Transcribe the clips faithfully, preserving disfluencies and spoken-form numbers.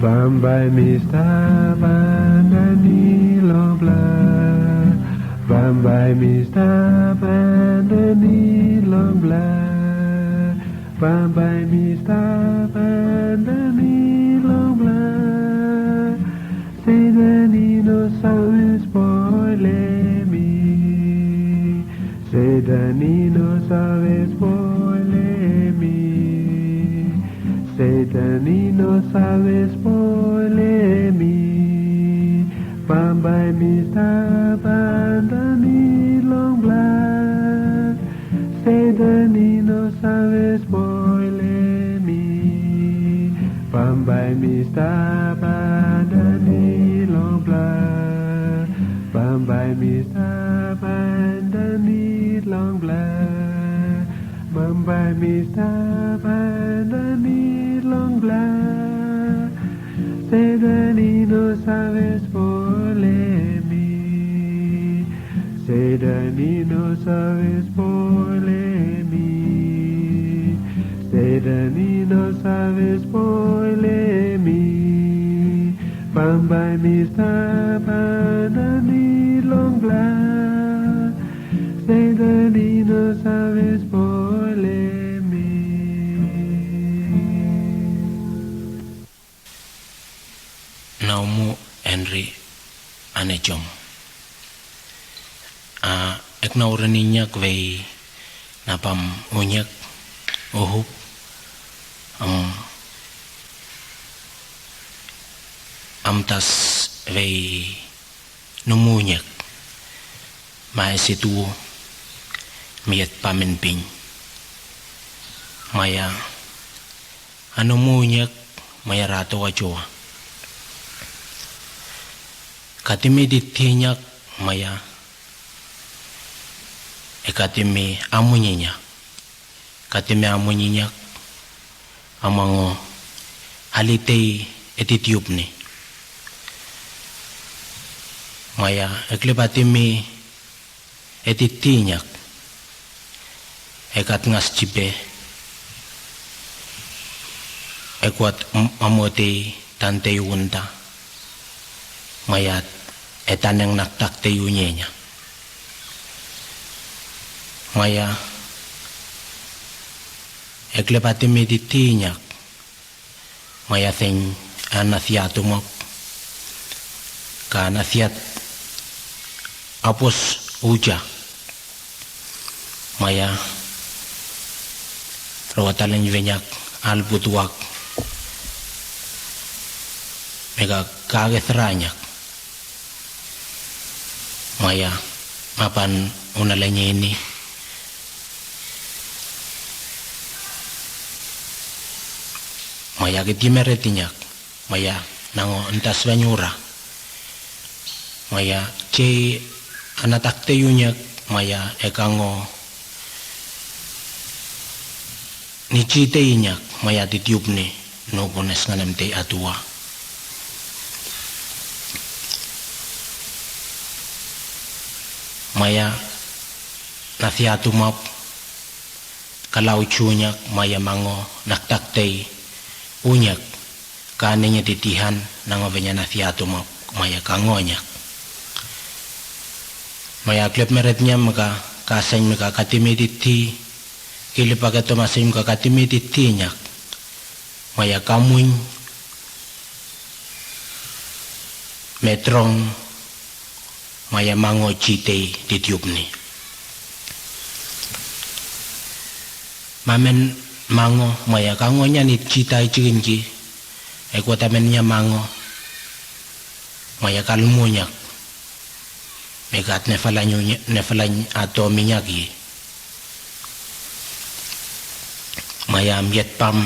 Bye-bye, Mister Bandanilongbla. Bye-bye, Mister Bandanilongbla. Bye-bye, Mister Bandanilongbla. Sētani nō sāvē spoil-ē-mī. Sētani nō sāvē spoil-ē-mī. Sētani nō sāvē spoil-ē-mī. Bye-bye, Mister Bandanilongbla. Sētani nō sāvē spoil-ē-mī. Bye-bye, Mister Bandanilongbla. Bye-bye, Mister Bandanilongbla. Bye-bye, Mister Bandanilongbla. Sētani nō sāvē spoil-ē-mī. Sētani nō sāvē spoil-ē-mī. Sētani nō sāvē spoil-ē-mī. Bye-bye, Mister Bandanilongbla. Sētani nō sāvē spoil-ē-mī. Naomu Henry Anejong. ʻĀ, ʻeku nā ʻōrani iāʻu vei nā pam ʻuhiaki, ʻuhu, ʻam, ʻam tas vei nō mū ʻuhiaki. Mai e se tuō, mai e te pāmeni ping. Mai ā, ʻa nō mū ʻuhiaki, mai ā rātou ā Joa. Ka timi te tihi ʻuhiaki, mai ā, e ka timi ʻāmui ʻuhiaki. Ka timi ʻāmui ʻuhiaki, ʻa māngo hali tei e te tiupu nei. Mai ā, e kile pā timi e te tihi ʻuhiaki. E ka te ngasi tipe. E kuat m-, ʻa mō te tante i unta. Mai ā, e tāne nā takatei ʻuhiaki. Mai ā, e kile pā timi te tihi ʻuhiaki. Mai ā tei, ʻa nā tiatu map. Ka nā tiat ʻapos ʻuja. Mai ā, rō ʻa tāleni vei ʻuhiaki, ʻalu putuak. Mai ā ka, ka ke tara ʻuhiaki. Mai ā, māpani ʻuna leni eni. Mai ā ke timereti ʻuhiaki. Mai ā, nā ʻō, nā tas vei ʻura. Mai ā, tei ʻa nā takatei ʻuhiaki, mai ā, e ka ʻō. Nā tī tei ʻuhiaki, mai ā te tiupu nei, nō pō nā sganam tei ʻatua. Mai ā, nā tiatu map, ka lau ʻuhiaki, mai ā māngo, nā takatei ʻuhiaki. Ka nā ʻō te tihan, nā ʻō vei ʻa nā tiatu map, mai ā ka ʻō ʻuhiaki. Mai ā kile pā meret ʻuhiaki mai ā ka, ka sain mai ā ka, ka timi te tihi, kile pā ke tō mā sain mai ā ka, ka timi te tihi ʻuhiaki. Mai ā ka muin, me trong, mai ā māngo tī tei te tiupu nei. Māmeni māngo, mai ā ka ʻō ʻuhiaki nā tī tei te tiupu nei, e kua tāmeni ʻuhiaki māngo, mai ā ka lumu ʻuhiaki. Mai ā ka te nā fālaini ʻuhi-, nā fālaini ʻa tō mea ʻuhiaki. Mai ā miet pam.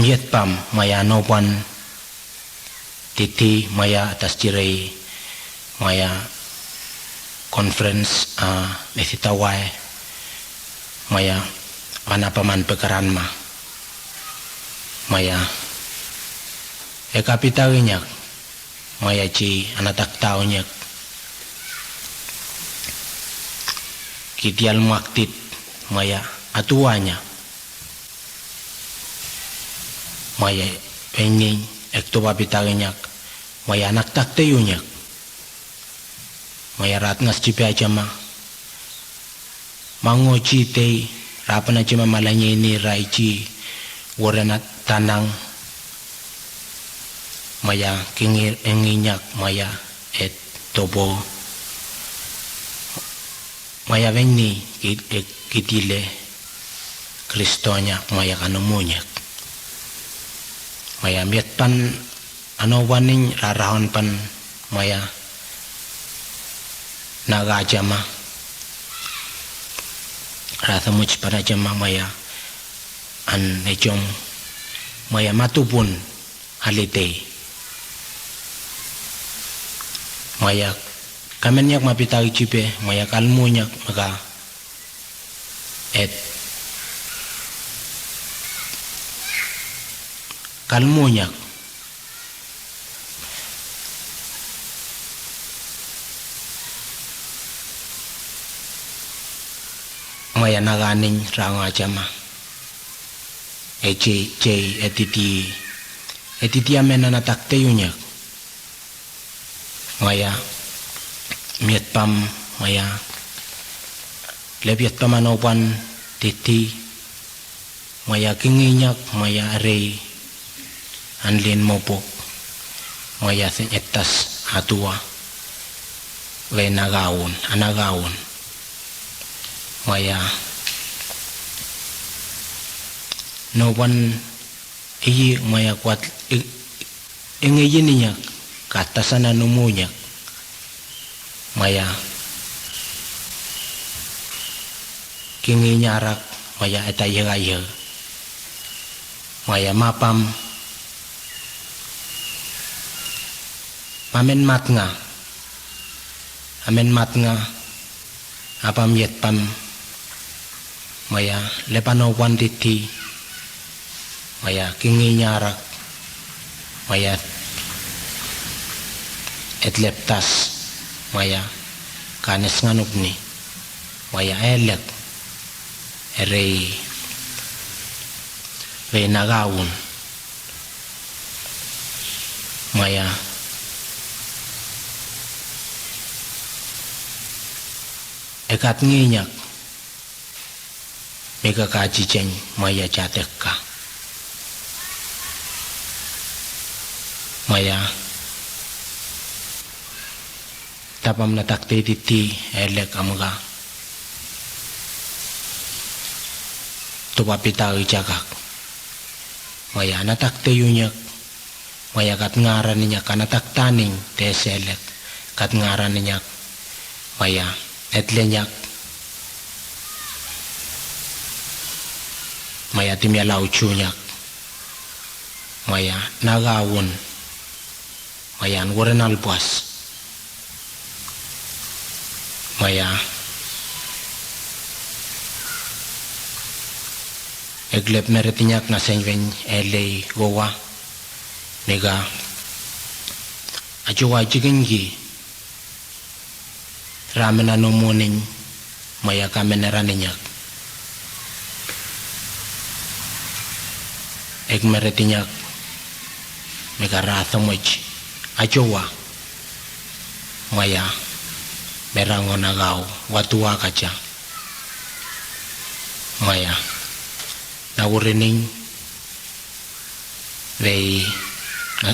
Miet pam, mai ā nō pān. Titi, mai ā tas tirei, mai ā conference, ā, me te tauae, mai ā, vana paman pekaran ma. Mai ā, e kapita ʻuhiaki, mai ā tī, ʻa nā takatau ʻuhiaki. Ki te almuaktit, ʻoia, ʻa tuʻa ʻia. ʻOia, e vaiiho, e tō papāʻi tāʻu ʻia, ʻoia, ʻa nā takatahi ʻia. ʻOia, rā tei ngāti ʻItipē ʻa Jama. Mā ʻoia tei, rā pāna Jama mā langi ni rā iti, ʻore nā tānang. ʻOia, kingi, e kingi ʻia, ʻoia, e tōpō. ʻOia, vaiiho, ki, e, ki tei le, Kristo ʻia, ʻoia, ka nomu ʻia. ʻOia, miet pāna, ʻa nō vāni, rā, rā hōn pāna, ʻoia, nā gā Jama. Rā tōmō tei pāna Jama, ʻoia, ʻan e Jom, ʻoia, mā tupun, ʻa le tei. ʻOia, ka meni ʻia mā pāpaʻi tāʻu ʻItipē, ʻoia, ka nomu ʻia, mā ka E, ka nomu ʻia. ʻOia, nā gā nei rā ʻo Jama. E tei, tei, e titi, e titi ʻa mena nā takatahi ʻia. ʻOia, miet pāna, ʻoia. Le miet pāna nō vāni titi. ʻOia, kingi ʻia, ʻoia, rei. ʻAn lin mōpō. ʻOia, tei ʻetas ʻa tuʻa. Vei nā gāun, ʻa nā gāun. ʻOia. Nō vāni ʻIa, ʻoia, ʻua, e, e ngeieni ʻia, ka tasa nā nomu ʻia. ʻOia. Kingi ʻia rā, ʻoia, e taiaha ia. ʻOia, mā pāna. Mā mena mātanga. Mā mena mātanga. ʻA pāna miet pāna. ʻOia, le pāna nō vāni titi. ʻOia, kingi ʻia rā. ʻOia, e leptas. ʻOia, ka nes nganupni. ʻOia, e lek. E rei. Vei nā gāun. ʻOia. E ka tei ʻia. Mea ka ka titeni, ʻoia, tia teka. ʻOia. Tāpaʻo nā takatahi titi, e lek ʻa mā ka. Tō papāʻi tāʻu i tiakak. ʻOia, nā takatahi ʻia. ʻOia, ka tei ngārani ʻia, ka nā takatahi nei, te selek. Ka tei ngārani ʻia. ʻOia, e tele ʻia. ʻOia, tei mea lau tū ʻia. ʻOia, nā gāun. ʻOia, ʻan ʻore nā le pas. ʻOia. E klep meret ʻia nā sengveng e lei goa. Nā gā. ʻA tō ʻoa tikiniki. Rā mena nō mōni. ʻOia, ka mena rani ʻia. E ka meret ʻia. Mea ka rā tōmō iti. ʻA tō ʻoa. ʻOia. Mea rā ʻo nā gāu. ʻUa tō ʻoa ka tia. ʻOia. Nā ʻore nei. Vei. Nā,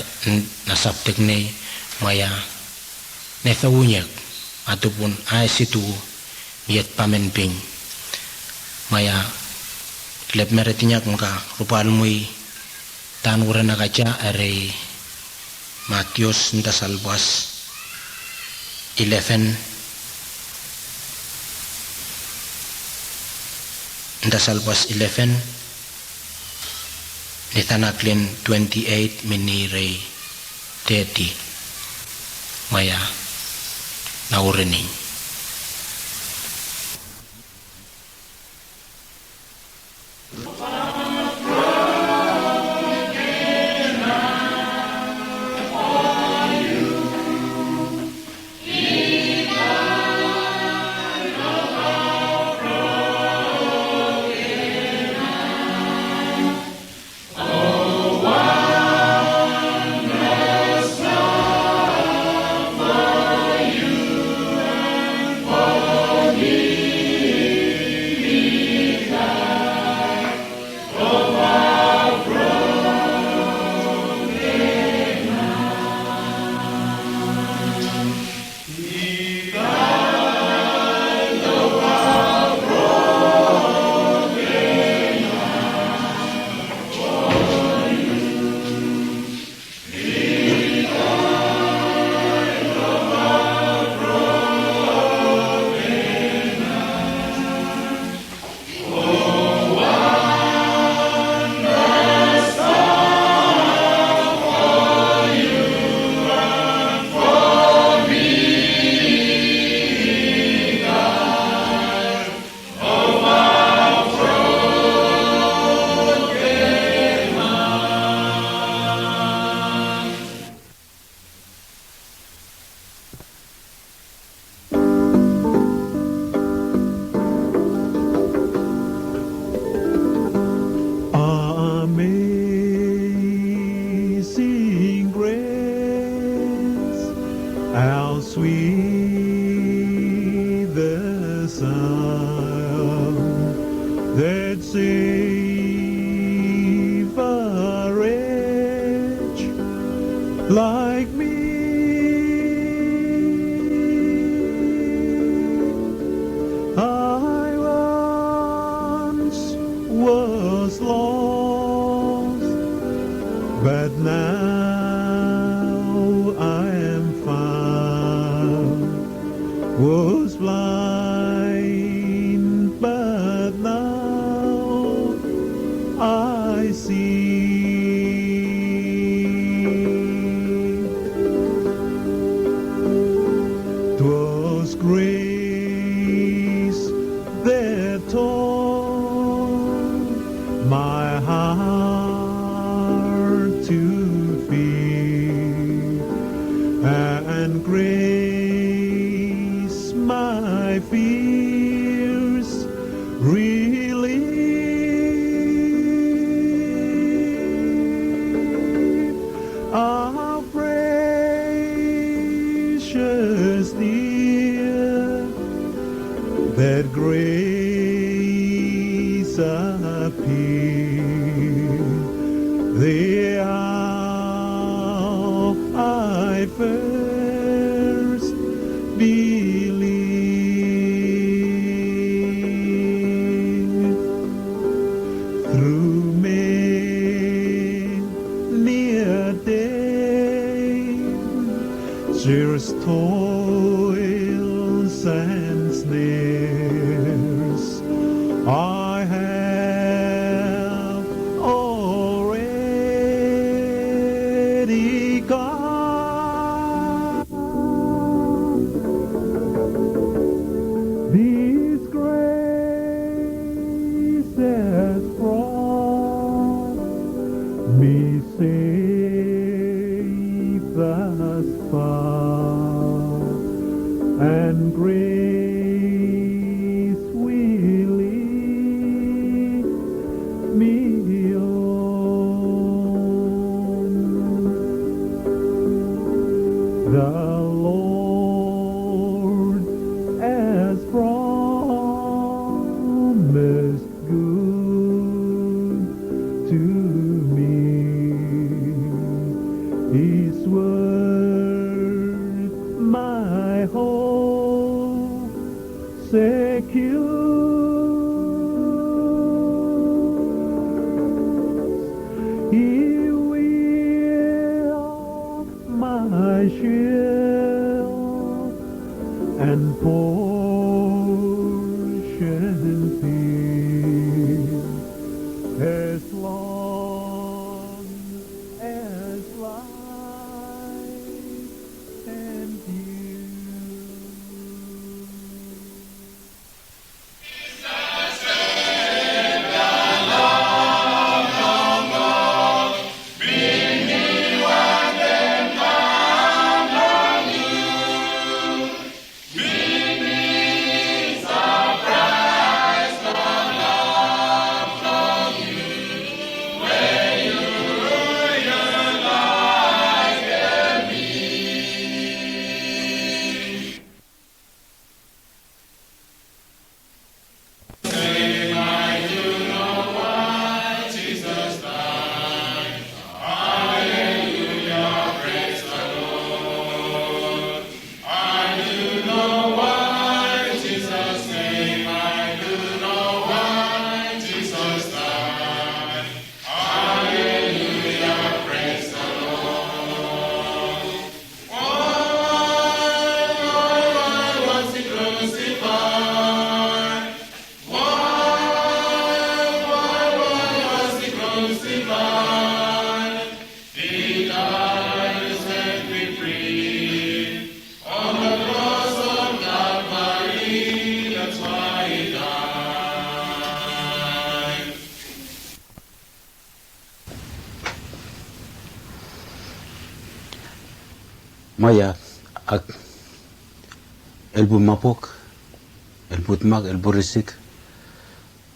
nā subject nei. ʻOia. Nā tō ʻoa ʻia, ʻa tō pāna, ʻa e situ, miet pāna mena pāna. ʻOia, klep meret ʻia mā ka, rupa almui, tāna ʻore nā ka tia, ʻere, Matios, nā ta salpas, eleven, nā ta salpas eleven, Nā Tāna Klin twenty-eight, mea nā rei thirty. ʻOia, nā ʻore nei. How sweet the sound that saved a wretch like me. I once was lost, but now I am found. Was blind, but now I see. 'Twas grace that taught my heart to fear, and grace my fears relieved. How precious, dear, that grace appeared the hour I first believed. Through many a day, there's toils and snares I have already gone. This grace has brought me safe thus far, and grace will lead me on. The Lord has promised good to me. His word my hope secures. He will my shield and portion fill, as long as life endures. Why, why, why was he crucified? Why, why, why was he crucified? He died to set me free. On the cross of Calvary, that's why he died. Maia ak elbu mapok, elbu tmak, elbu risik,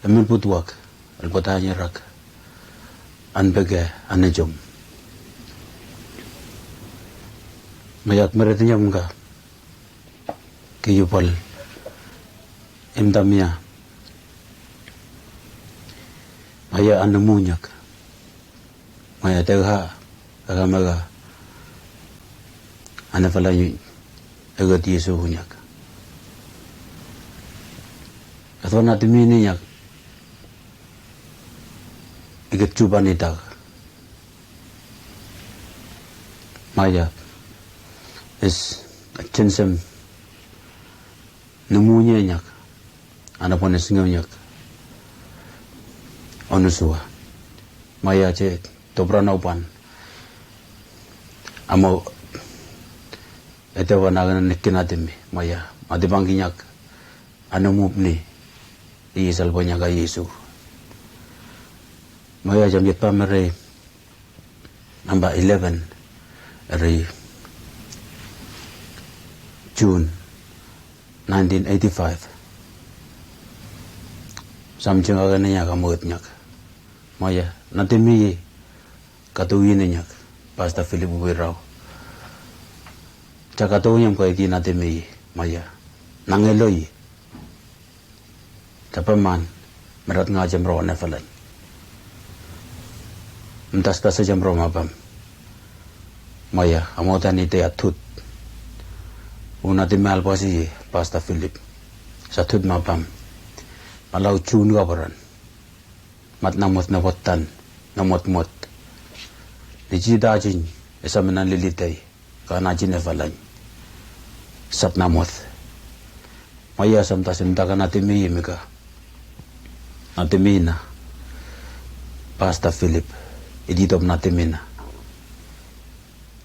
elbu tuak, elbu tanyarak, an bege, an ejom. Maiā, te mare te ʻīmata, ke ʻoia pāʻi, ʻīmata mea. Maiā, ʻa nā mūniak. Maiā, te ʻaha, ʻaha mea, ʻa nā fāʻi, ʻaha ʻo Iesu ʻūniak. ʻA tō nā te mea nei ʻiak, i te tūpani tak. Maiā, is a tinsem nā mūniak, ʻa nā pāʻi singau ʻūniak. ʻO nā sua. Maiā, te tō parau nā pāʻi. ʻA mau, e te vānaʻa nā neke nā te mea. Maiā, mā te pāʻi ʻūniak. ʻA nā mūniak. ʻIa salvation ʻūniak ʻa Iesu. Maiā, ʻia mea pāʻi mare. Number eleven, ʻere June nineteen eighty-five. Something ʻaʻe nei ʻaʻe ka mau ʻūniak. Maiā, nā te mea, ka tō ʻūniak, Pastor Philip Wirau. ʻIa ka tō ʻūniak ka ʻite nā te mea, maiā. Nā ngē loi. Tapa man, merat nga jam ro ne falan. Mtas tas jam ro mapam. Maiā, ʻa mau tani te ʻatut. ʻUa nā te mea ʻalpasi, Pastor Philip. Sa tut mapam. Malau chun gabaran. Mat nā mot nā botan, nā mot mot. Ni ji da jin, e sa mena lili tei. Ka nā jin e falan. Sat nā mot. Maiā, sa mtas mtaka nā te mea meka. Nā te mea na. Pastor Philip. E di top nā te mea na.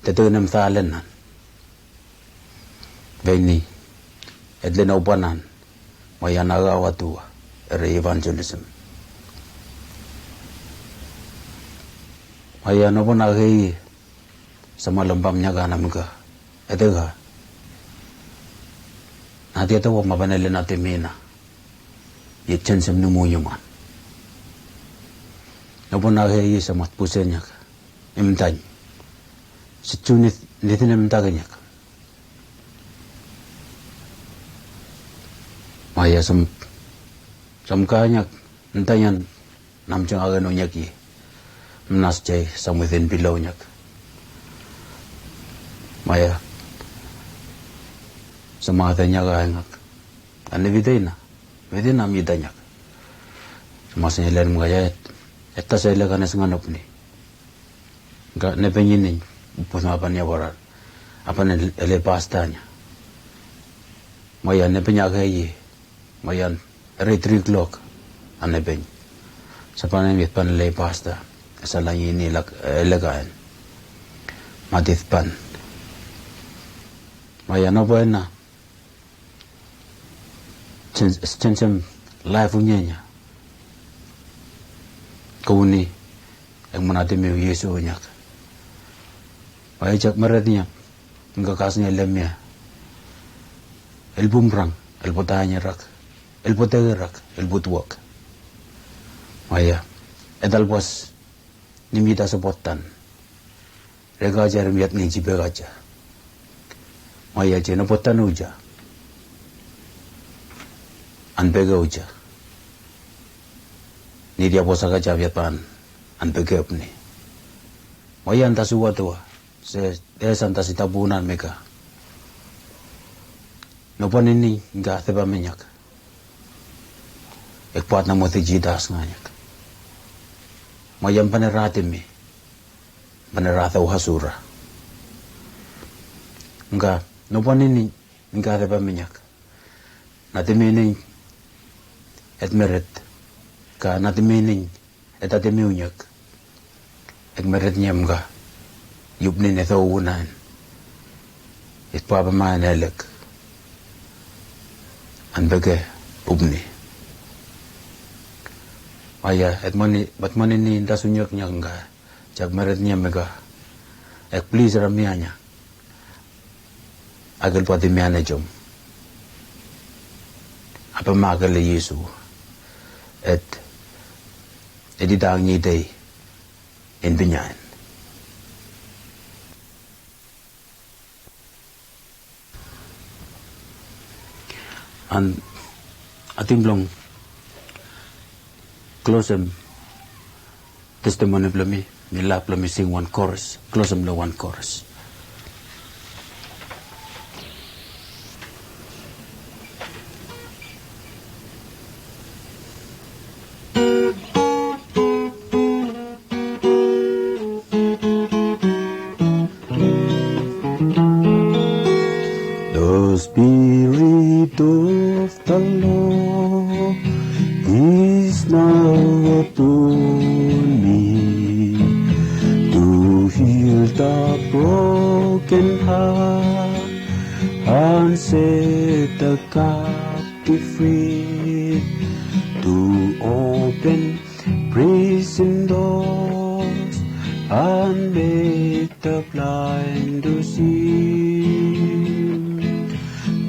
Te tō nem thalen nan. Veni. E tle nā upanan. Maiā, nā gā ʻatua. ʻEre evangelism. Maiā, nō pana hei. Sa malam pam ʻūniak ʻana meka. E te gā. Nā te ʻatua mapane le nā te mea na. ʻIa tinsem nā mūniak. Nō pana hei sa mat puse ʻūniak. ʻImtani. Sa tū ni, ni tine ʻimtaka ʻūniak. Maiā, sam, sam ka ʻūniak. ʻImtani an. Nam jang aga no ʻūniak i. Mnas jai, sa mui thin bilo ʻūniak. Maiā. Sa ma thin ʻūniak a ʻūniak. Ane videna. Videna mi da ʻūniak. Sa ma sen len mga jai. Etta sa le ka nes nganop ni. Ka ne penyi ni. Pus ma pani abarat. Apa ne le pasta ʻūniak. Maiā, ne penyi aga i. Maiā, ʻere three o'clock. Ane peny. Sa pana mi pana le pasta. Sa la ini lak, e, le kaen. Matit pan. Maiā, nō pana. Chen, chen, chen, life ʻūniak. Ko ʻuni, e mana te mea Iesu ʻūniak. Maiā, ʻiak meret ʻūniak. Nga kas ni le mea. El bumrang, el botanya rak, el bote rak, el botuak. Maiā, e dal bos, ni mi da sa botan. Rega ja re miat ni jibe gaja. Maiā, je na botan uja. An bege uja. Ni dia bosa gaja miat pan. An bege upni. Maiā, an tasu watua. Se, e san tasi tabunan meka. Nō pana ni, nga theba meniak. E pat na mo te jidas ngaiak. Maiā, pana ra te mea. Pana ra te hasura. Nga, nō pana ni, nga theba meniak. Nā te mea nei, e te meret. Ka nā te mea nei, e ta te mea ʻūniak. E te meret ʻūniak mga. Iup nei ne thau unaen. E te papa maen e lek. An beke, upni. Maiā, e te mani, e te mani ni tasu ʻūniak ʻūniak nga. ʻIak meret ʻūniak meka. E please ra mea ʻūniak. Akel pati mea ne jom. Apa ma akel Iesu. Et, et i dang ni dei. In binyan. And a team long closing testimony bla mi, mi lap bla mi sing one chorus, closing bla one chorus. The Spirit of the Lord is now upon me to heal the broken heart and set the captive free, to open prison doors and make the blind to see.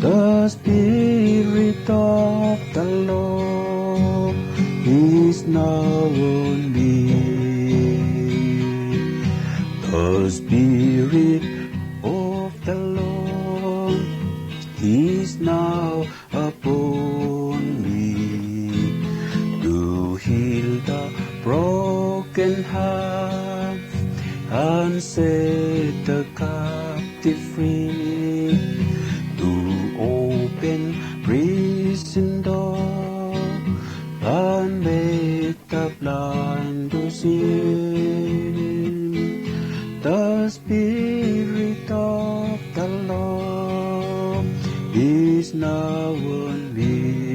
The Spirit of the Lord is now on me. The Spirit of the Lord is now upon me to heal the broken heart and set the captive free, to open prison door and make the blind to see. The Spirit of the Lord is now on me.